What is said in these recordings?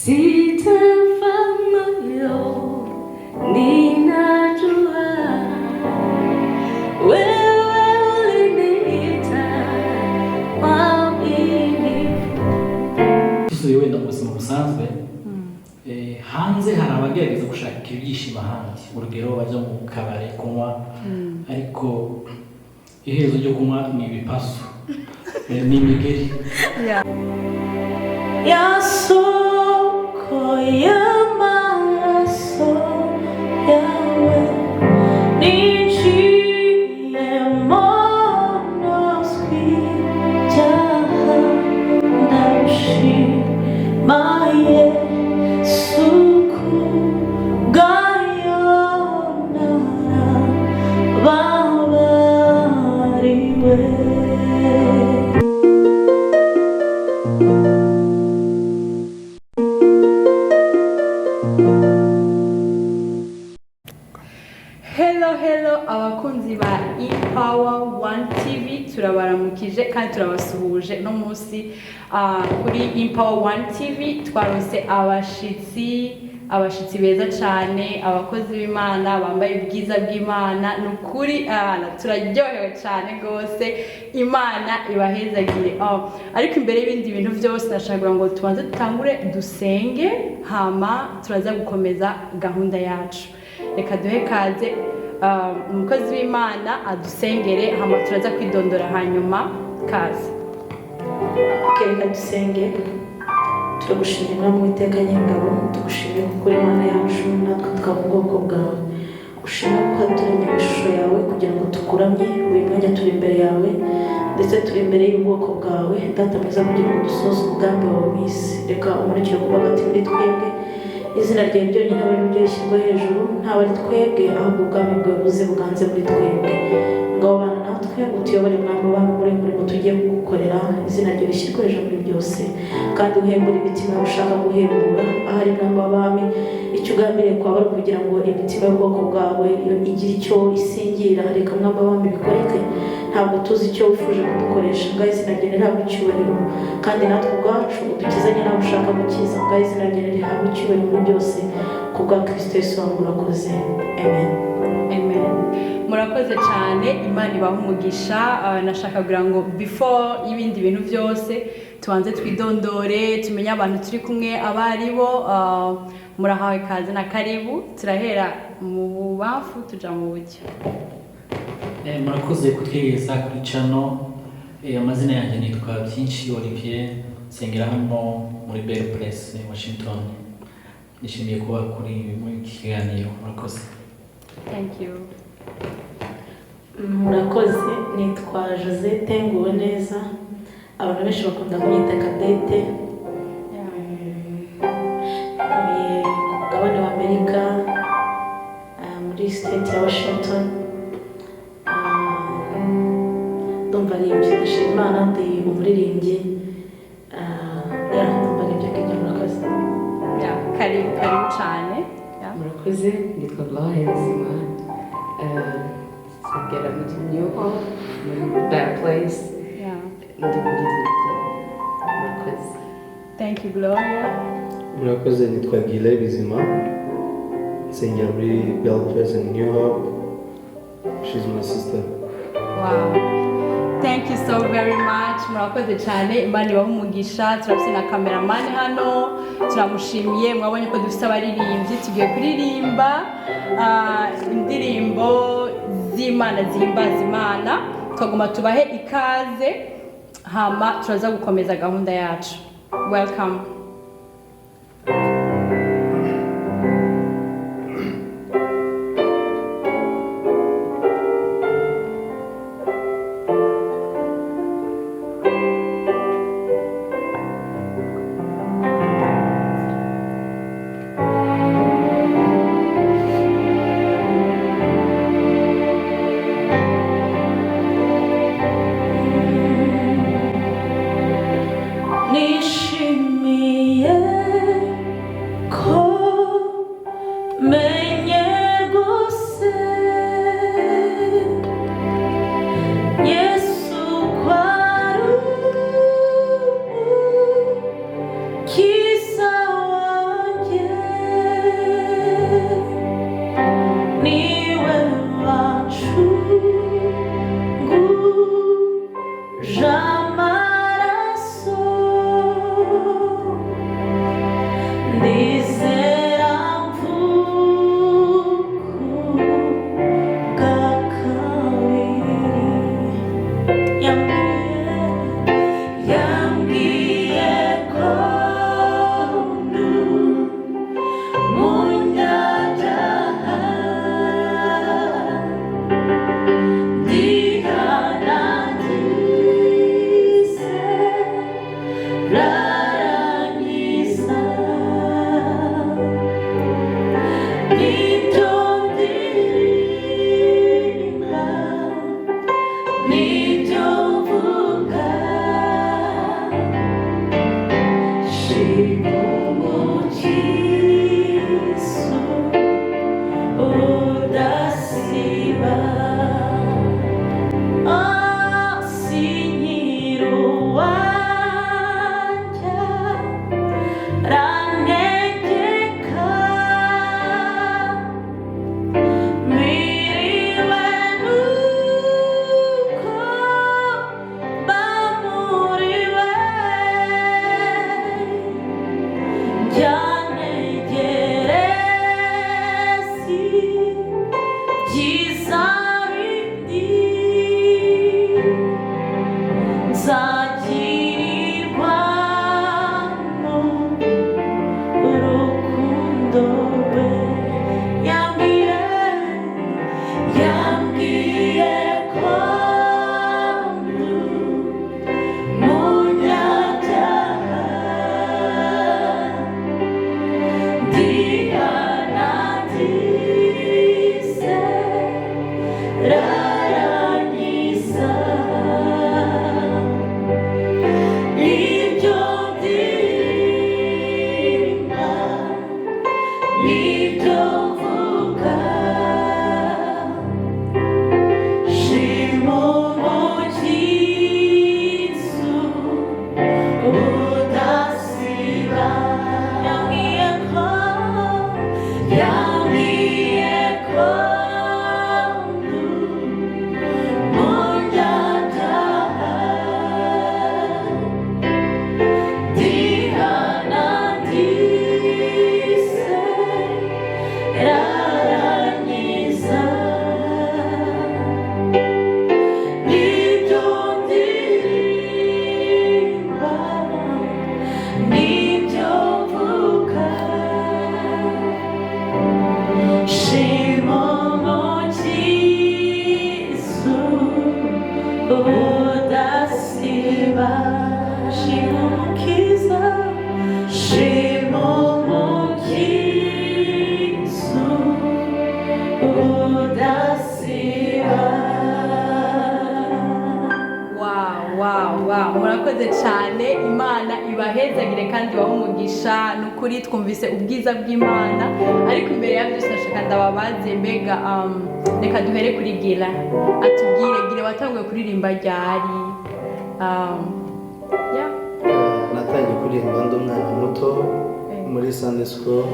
Sitafa moyo, ninajua wewe uliniita mwaminifu. Dusubiye wenda mu buzima busanzwe, hanze hari abagerageza gushaka ibyishimo ahandi, urugero bajya mu kabari kunywa, ariko iherezo ryo kunywa ni ibipasu, ni imigeri. Ya soko y'amaraso yawe ninjiyemo nozwi ibyaha, ndagushima Yesu kubwayo narababariwe. Hello, hello, abakunzi ba Empower One TV, turabaramukije kandi turabasuhuje. No munsi kuri Empower One TV twaronse abashitsi beza cyane, abakozi b'Imana bambaye ubwiza bw'Imana. Ni ukuri turaryohewe cyane rwose, Imana ibahezagire. Oh, ariko imbere y'ibindi bintu byose nashaka ngo tubanze dutangure dusenge, hama turaza gukomeza gahunda yacu. Reka duhe kaze umukozi w'Imana adusengere, hama turaza kwidondora hanyuma. Kaze. Reka dusenge. Turagushimira, Mwami Uwiteka Nyiringabo, tugushimiye kuko uri Imana yacu natwe tukaba ubwoko bwawe. Ushimwe kuko waturemye mu ishusho yawe kugira ngo tukuramye. Uyu mwanya turi imbere yawe, ndetse turi imbere y'ubwoko bwawe, Data mwiza, kugira ngo dusoze umugambi wawe mu isi. Reka umurikire kuba hagati muri twebwe, izina ryawe ryonyine abe ari ryo rishyirwa hejuru, ntabwo ari twebwe, ahubwo ubwami bwawe buze buganze muri twebwe. Ngaho bana natwe, utuyobore, Mwami w'abami, muri uyu murimo tugiye kugukorera. Izina ryawe rishyirwe hejuru muri byose, kandi uhembure imitima ushaka guhembura. Ahari, Mwami w'abami, icyo ugambiriye kwaba ari ukugira ngo imitima y'ubwoko bwawe igire icyo isingira. Reka, Mwami w'abami, bikoreke. Ntabwo tuzi icyo wifuje kudukoresha. Ngaho izina ryawe rihabwe icyubahiro, kandi natwe ubwacu udukizanye nawe ushaka gukiza. Ngaho izina ryawe rihabwe icyubahiro muri byose, ku bwa Kirisito Yesu wangu urakoze, amen. Amen. Murakoze cyane, Imana ibahe umugisha. Nashaka kugira ngo before y'ibindi bintu byose tubanze twidondore, tumenye abantu turi kumwe abo ari bo. Murahawe kaze na karibu. Turahera mu bubamfu tuja mu buryo. Murakoze kutwegeza kuri channel. Amazina yanjye nitwa Byinshi Olivier, nsengera hano muri Bell Press Washington. Nishimiye kuba kuri muri iki kiganiro, murakoze. Thank you. Murakoze, nitwa Josette Nguwe neza, abantu benshi bakunda kunyita Kadete. Ntuye ku mugabane wa Amerika, muri state ya Washington. Ndumva ari ibyo. Ndashima Imana, ndi umuririmbyi. Yeah, ndumva ari ibyo ngibyo, murakoze. Yeah, karibu, karibu cyane. Yeah. Murakoze, nitwa Gloria Nzima, nsengera muri New Hope, muri Bad Place. Ndi umuririmbyi, murakoze. Thank you, Gloria. Murakoze, nitwa Gile Bizima, nsengera muri Bell Present New Hope. She's my sister. Wow. Thank you so very much. Murakoze cyane. Imana ibahe umugisha. Turafite na cameraman hano. Turamushimiye. Mwabonye ko dufite abaririmbyi. Tugiye kuririmba indirimbo z'Imana zihimbaza Imana. Twagomba tubahe ikaze, hama turaza gukomeza gahunda yacu. Welcome. Nishimiye. Ndizera mvuka kabiri. Yambwiye ko ndi umunyabyaha, ndihanangize rarangiza. Nibyo ndirimba, nibyo mvuga, shima umukizo udasiba. Sinyira uwanjye rantegeka, miriwe nuko bamuriwe, byanegeresi byiza bindi nzagirirwamo urukundo rwe. Yambwiye ko ndi umunyabyaha, ndihanangize rarangiza. Nibyo ndirimba, nibyo mvuga, shima umukizo udasiba. Yambwiye ko ndi umunyabyaha, ndihanangize rarangiza. Nibyo ndirimba, nibyo mvuga, shima umukizo udasiba. Shima umukiza, shima umukizo udasiba. Wow, murakoze cyane. Imana ibahezagire kandi ibahe umugisha. Ni ukuri twumvise ubwiza bw'Imana, ariko imbere ya byose ndashaka ndababaze mbega, reka duhere kuri Gira atubwire. Gira, watanguye kuririmba ryari? Yeah. Natangiye kuririmba ndi umwana muto muri Sunday school,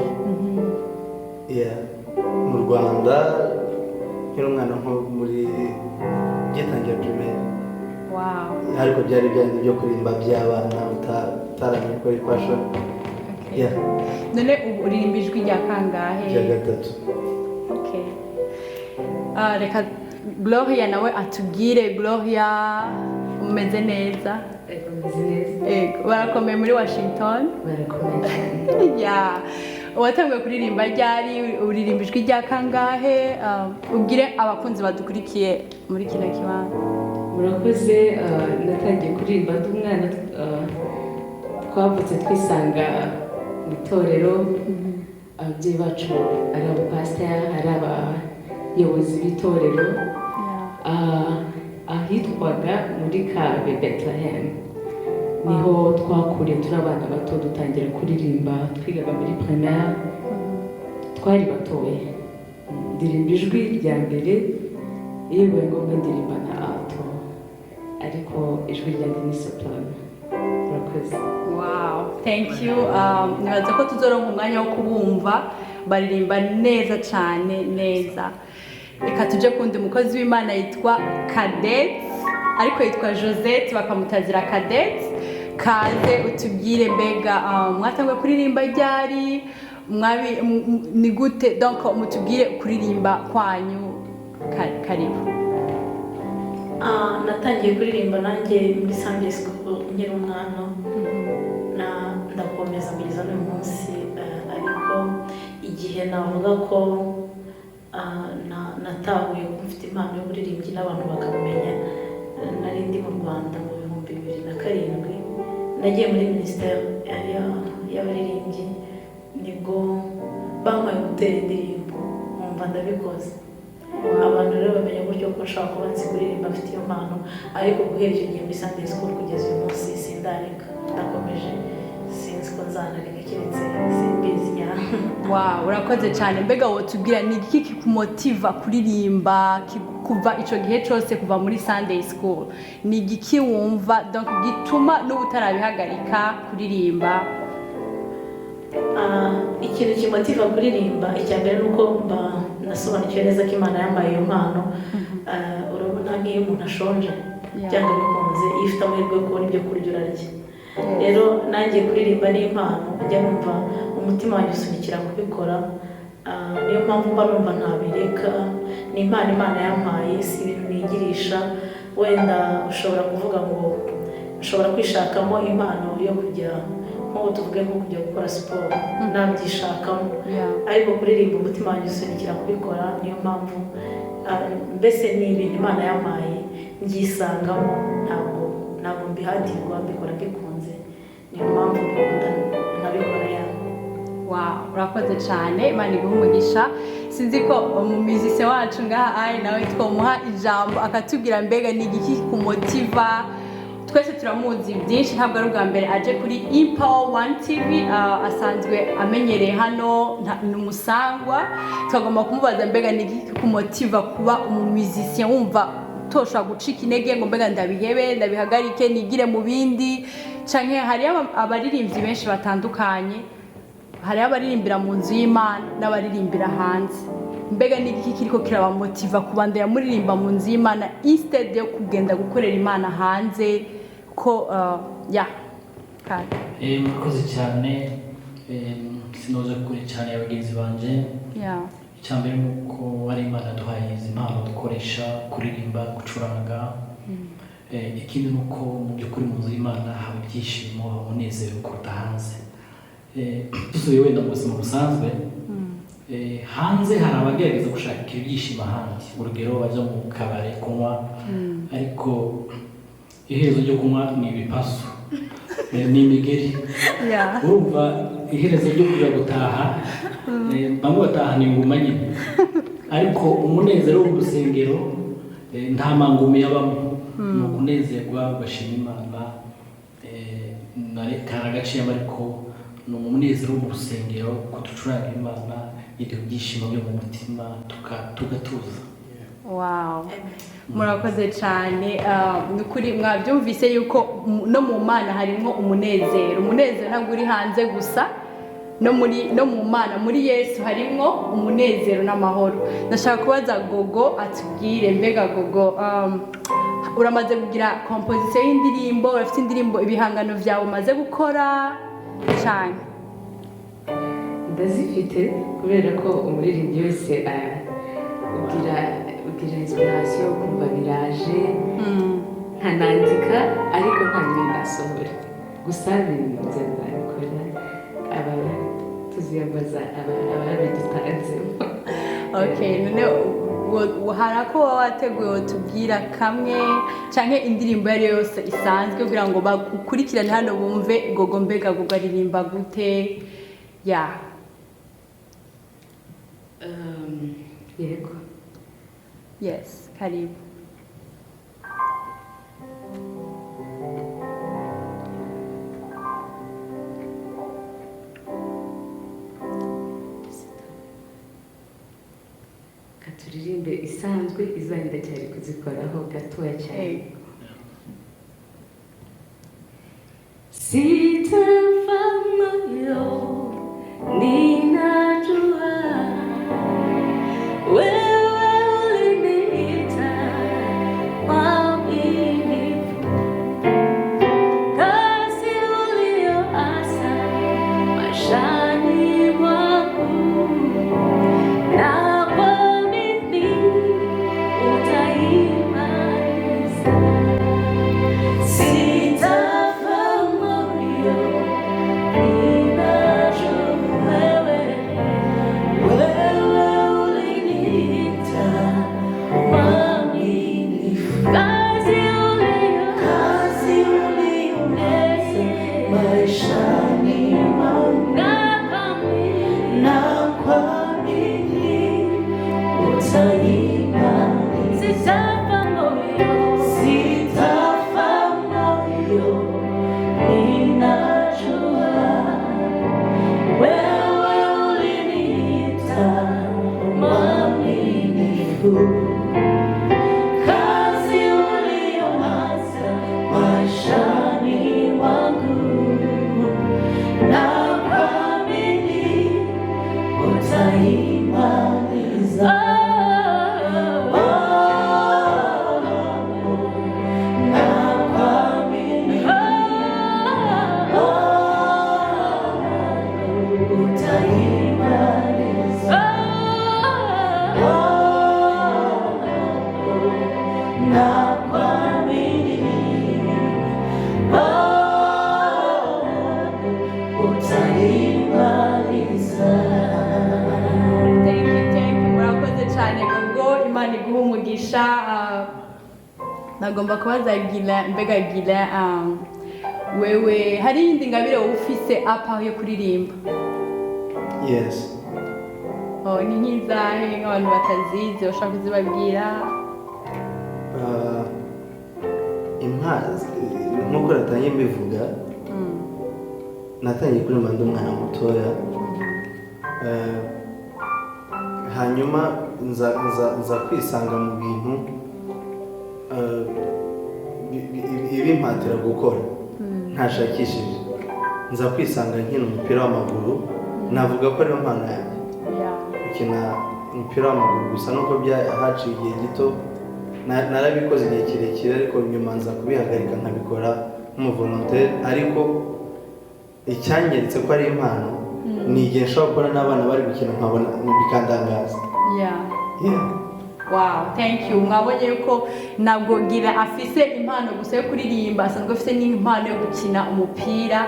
yeah, mu Rwanda, nkiri umwana nko muri gitangira primaire. Ariko byari byandi byo kuririmba by'abana utaramenya ko ari passion. Yeah. None ubu uririmba ijwi rya kangahe? Rya gatatu. Okay. Ah, reka Gloria nawe atubwire. Gloria, umeze neza? Ego, meze neza. Ego, barakomeye muri Washington? Barakomeye cyane. Ya, watanguye kuririmba ryari? Uririmba ijwi rya kangahe? Ubwire abakunzi badukurikiye muri kino kibanza. Murakoze. Natangiye kuririmba ndi umwana. Twavutse twisanga mu itorero, ababyeyi bacu ari abapasiteri, ari abayobozi b'itorero, ahitwaga muri Kabe Bethlehem niho twakuriye turi abana bato, dutangira kuririmba twigaga muri primaire, twari batoya. Ndirimba ijwi rya mbere, iyo bibaye ngombwa ndirimba na alto, ariko ijwi ryanjye ni soprano. Murakoze. Wow, thank you. Nibaza ko tuzoronka umwanya wo kubumva baririmba neza cyane neza. Reka tuje kundi mukozi w'Imana yitwa Cadette, ariko yitwa Josette bakamutazira Cadette. Kaze utubwire mbega mwatanguye kuririmba ryari, mwabi ni gute, donc mutubwire kuririmba kwanyu. Karibu. Natangiye kuririmba nanjye muri Sunday school nkiri umwana, na ndakomeza kugeza n'uyu munsi, ariko igihe navuga ko natahuye ko mfite impano y'uburirimbyi n'abantu bakabimenya, nari ndi mu Rwanda mu 2007, nagiye muri minisiteri y'abaririmbyi, nibwo bampaye gutera indirimbo nkumva ndabikoze. Abantu rero bamenya gutyo ko nshobora kuba nzi kuririmba, mfite iyo mpano. Ariko guhera icyo gihe muri Sunday school kugeza uyu munsi sindareka, ndakomeje, sinzi ko nzanareka keretse simbizi ya. Wow, urakoze cyane. Mbega wotubwira ni iki kikumotiva kuririmba kuva ico gihe cyose, kuva muri Sunday school? Ni igiki wumva donc gituma n'ubu utarabihagarika kuririmba? Ikintu kimotiva kuririmba, icya mbere ni uko mba nasobanukiwe neza ko Imana yampaye iyo mpano. Urabona nk'iyo umuntu ashonje, byanga bikunze iyo ufite amahirwe yo kubona ibyo kurya urarya. Rero nanjye kuririmba ni impano, njya numva umutima wanjye usunikira kubikora. Niyo mpamvu mba numva ntabireka. Ni impano Imana yampaye, si ibintu nigirisha. Wenda ushobora kuvuga ngo ushobora kwishakamo impano yo kujya, nk'ubu tuvuge nko kujya gukora siporo, nabyishakamo, ariko kuririmba umutima wanjye usunikira kubikora. Niyo mpamvu mbese ni ibintu Imana yampaye, mbyisangamo, ntabwo mbihatirwa, mbikora mbikunze. Niyo mpamvu mbikunda nkabikora ya. Wow, urakoze cyane, Imana iguhe umugisha. Sinzi ko umumizise wacu ngaha ari nawe twamuha ijambo akatubwira mbega ni igiki kumotiva. Twese turamuzi byinshi, ntabwo ari ubwa mbere aje kuri Empower One TV, asanzwe amenyereye hano, ni umusangwa. Twagomba kumubaza mbega ni igiki kumotiva kuba umumizisiye, wumva utoshobora gucika intege ngo mbega ndabihebe, ndabihagarike, nigire mu bindi, canke hariyo abaririmbyi benshi batandukanye, hariho abaririmbira mu nzu y'Imana n'abaririmbira hanze. Mbega ni iki kiriko kirabamotiva kubandanya muririmba mu nzu y'Imana instead yo kugenda gukorera Imana hanze? Ko ya kare. Murakoze cyane. Sinoza kure cyane ya bagenzi banje. Icya mbere ni uko ari Imana duhaye izi mpano dukoresha, kuririmba, gucuranga. Ikindi ni uko mu by'ukuri mu nzu y'Imana haba ibyishimo, haba umunezero kuruta hanze. Dusubiye wenda mu buzima busanzwe, hanze hari abagerageza gushaka ibyishimo ahandi, urugero bajya mu kabare kunywa, ariko iherezo ryo kunywa ni ibipasu, ni imigeri. Urumva iherezo ryo kujya gutaha, bamwe batahana inguma nyine, ariko umunezero wo mu rusengero, nta mangumi yabamo, ni ukunezerwa ugashima Imana. Kari agaciyemo, ariko ni umunezero wo mu rusengero kuducuranga Imana, iduha ibyishimo byo mu mutima, tugatuza. Wow, murakoze cyane. Ni ukuri mwabyumvise yuko no mu Mana harimo umunezero. Umunezero ntabwo uri hanze gusa, no mu Mana, muri Yesu harimo umunezero n'amahoro. Ndashaka kubaza Gogo atubwire mbega Gogo, uramaze kugira composition y'indirimbo, urafite indirimbo, ibihangano byawe umaze gukora cyane? Ndazifite, kubera ko umuririmbyi wese ugira inspiration, ukumva biraje, nkanandika, ariko nta bintu ndasohora. Gusa ibintu nzabikora, aba tuziyambaza ababidutanzemo. Okay, none hari ako waba wateguye wotubwira kamwe, canke indirimbo iyo ari yo yose isanzwe, kugira ngo bagukurikirane hano bumve Gogo, mbega Gogo aririmba gute ya? Yego. Yes, karibu. Katuririmbe isanzwe, izanyu ndacyari kuzikoraho gatoya cyane. Sitafa moyo, ninajua wewe uliniita mwaminifu. Kazi Kazi uliyoanza maishani mwangu, nakuamini utaimaliza. Oh, nakuamini. Oh, utaimaliza. Oh, nakuamini. Oh, utaimaliza. Thank you, thank you. Murakoze cyane gogo, Imana iguhe umugisha. Nagomba kubaza Gila, mbega Gila, wewe hari iyindi ngabire wowe ufise apa yo kuririmba? Yes. Oh, ni nk'izahe nk'abantu batazizi bashobora kuzibabwira? Nk'uko natangiye mbivuga, natangiye kuririmba ndi umwana mutoya. Hanyuma nza kwisanga mu bintu ibimpatira gukora ntashakishije, nza kwisanga nkina umupira w'amaguru. Navuga ko ariyo mpano yanjye, gukina umupira w'amaguru. Gusa nuko haciye igihe gito, narabikoze igihe kirekire, ariko nyuma nza kubihagarika nkabikora nk'umuvolontaire. Ariko icyanyeretse ko ari impano ni igihe nshobora kubona n'abana bari gukina, nkabona bikandangaza. Yeah. Wow, thank you. Mwabonye yuko ntabwo Gira afise impano gusa yo kuririmba, asanzwe afise n'impano yo gukina umupira.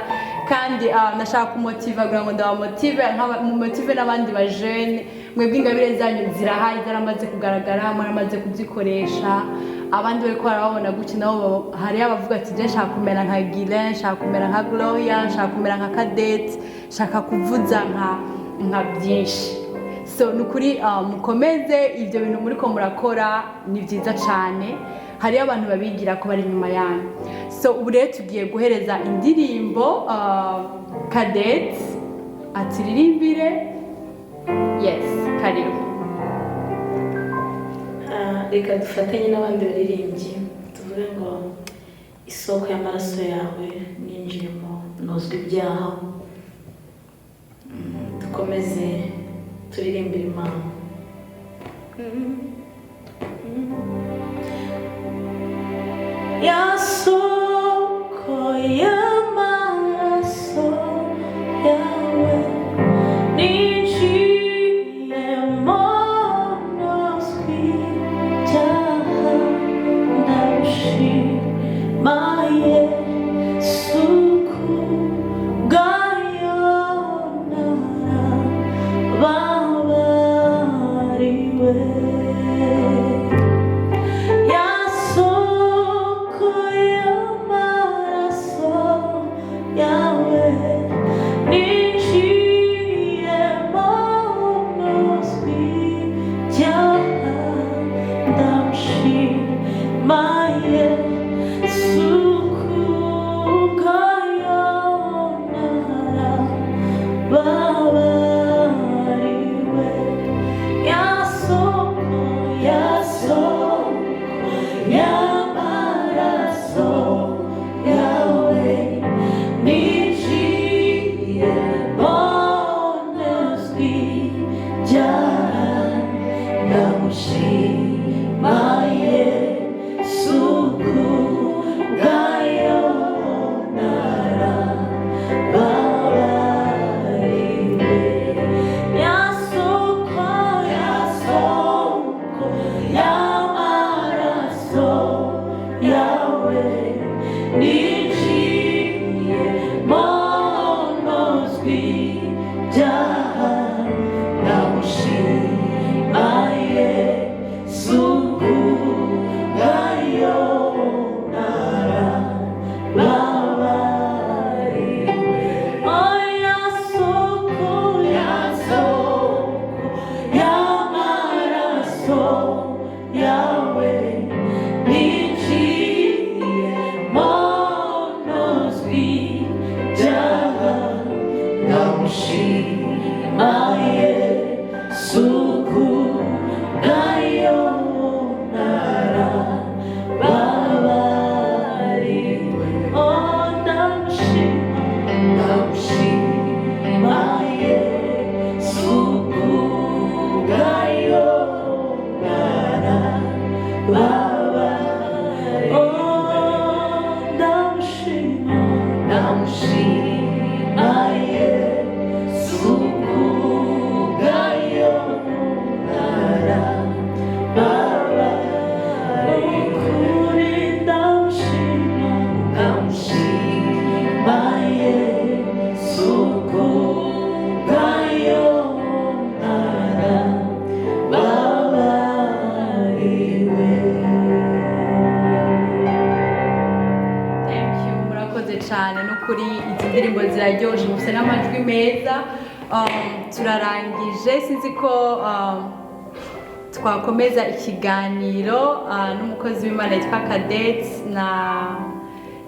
Kandi nashaka kumotiva kugira ngo ndabamotive, mumotive n'abandi bajene. Mwebwe ingabire zanyu zirahari, zaramaze kugaragara, muramaze kuzikoresha. Abandi bariko barababona gutya nabo hariyo abavuga ati: "Je nshaka kumera nka Gila, nshaka kumera nka Gloria, nshaka kumera nka Cadette, nshaka kuvuza nka byinshi." So ni ukuri, mukomeze ibyo bintu muriko murakora, ni byiza cyane. Hariyo abantu babigira ko bari inyuma yanyu. So ubu rero tugiye guhereza indirimbo Cadette aturirimbire. Yes, karibu. Reka dufatanye n'abandi baririmbyi tuvuge ngo: "Isoko y'amaraso yawe ninjiyemo nozwa ibyaha." Dukomeze turirimbire Imana. Ya soko y'amaraso yawe ninjiyemo nozwa ibyaha, ndagushima Yesu kubwayo narababariwe. Ya soko y'amaraso yawe ninjiyemo nozwa ibyaha, ndamushima Yesu kubwayo narababariwe. Ya soko, ya soko y'amaraso yawe ninjiyemo nozwa ibyaha, ndamushima Yesu kubwayo narababariwe. Ya soko, ya soko y'amaraso yawe ninjiyemo nozwa ibyaha, ndamushima Yesu kubwayo narababariwe. Oh, ya soko, ya soko y'amaraso yawe ninjiyemo nozwa ibyaha, ndamushima. n'amajwi meza. Turarangije, sinzi ko twakomeza ikiganiro n'umukozi w'Imana yitwa Cadette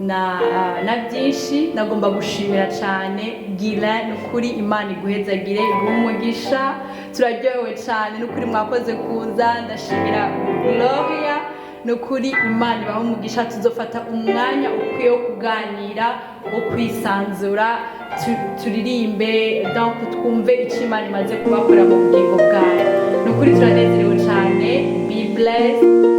na byinshi. Nagomba gushimira cyane Gira, ni ukuri Imana iguhezagire, iguhe umugisha. Turaryohewe cyane, ni ukuri mwakoze kuza. Ndashimira Gloria, ni ukuri Imana ibahe umugisha. Tuzofata umwanya ukwiye wo kuganira, wo kwisanzura, turirimbe, donc twumve icyo Imana imaze kubakora mu bugingo bwayo. Ni ukuri turanezerewe cyane. Be blessed.